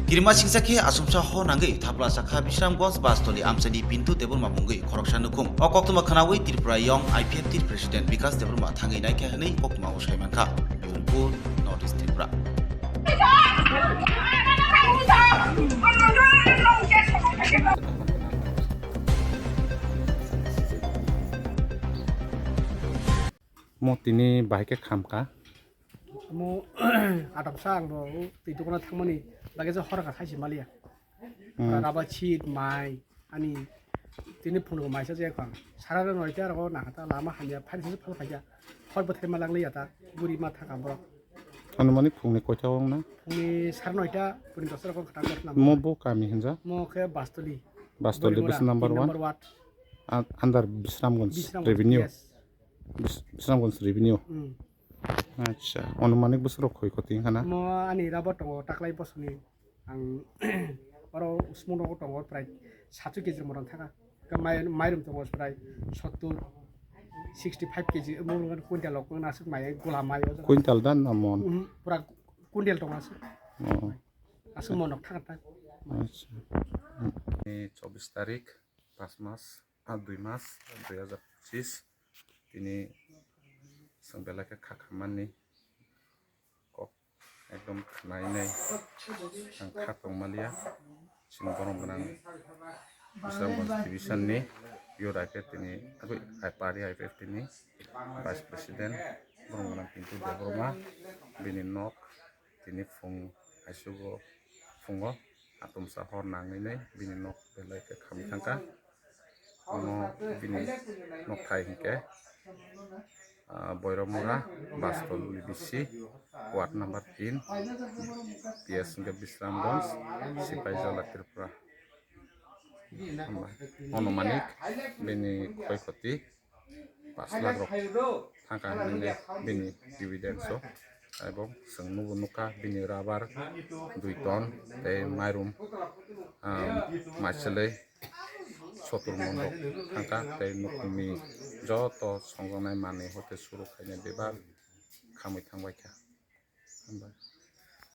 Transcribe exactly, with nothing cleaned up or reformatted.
Kirima singsa khe achomsa hor nangwi thapla sakha Bisramganj Bastoli amchaini Pintu Debbarma mungwi khoroksa nukhung. O koktwma khnaui Tripura Young I P F T President Bikash Debbarma thangwi naikha hwnwi koktwmao sai mankha. Bureau Report, North East Tripura. Mo tini bahai khe khamkha. Mo atamsa ang bo twi dukano thangmani bagwi je hor kha khaisi maliya. Hmm. Raba chit mai ani tini phunuk mai sa je khang. Sara noita rogo nahata lama hamya phan sa phal khaja. Hor bwthai ma langli yata guri ma thaka borok. Anumanik phungni koita wng na? Phungni sara noita puni dosra rogo khata gotna. Mo bo kami hinja? Mo khe Bastoli. Bastoli Borimura, bwswk number tin one? Number ward. An-, under Bisramganj Bisramganj, revenue? Yes. Bis-, Bisramganj revenue? Hmm. Acha, anumanik bwswk rok khoi koti wngkha na? Mo ani raba tongo taklai bosoni. Ang oro usmung nogo tongo prai sacho kg moron thaka. Ka mai-, mairum tongo prai sottur, sixty five kg, mo quintal rok wngna aswk mai, gola mai o jaga. Quintal dan na mon? Mhm, pura quintal tongo aswk. Oh. Aswk monok thaka ta. Acha. Ni chobbish tarik, pas mas, ah, dui mas, dui hajar pochis. Tini chwng belai khe kha khammani kok ekdom khnainai ang kha tongmaliya. Chini borom gwnang Bisramganj division ni youth I P F T ni, agwi, ai, party I P F T ni vice president borom gwnang Pintu Debbarma, bini nok tini phung aisugo phungo atomsa hor nangwi nai bini nok belai khe khamwi thangkha. Omo bini nokthai hinkhe, ah, Boiramura, Bastoli B C, ward number tin, P S hinkhe Bisramganj, Sipaijala, Tripura. Hamba, anumanik bini khoi khoti pas lakh rok thangkha hinwi bini evidence o. Abo chwng nugo nukha bini rubber dui ton tei mairum, ah, maichwlwi sottur mon rok thangkha tei nukhungni joto songjaknai manwi hote suru khainai bebak khamwi thangbaikha. Hamba.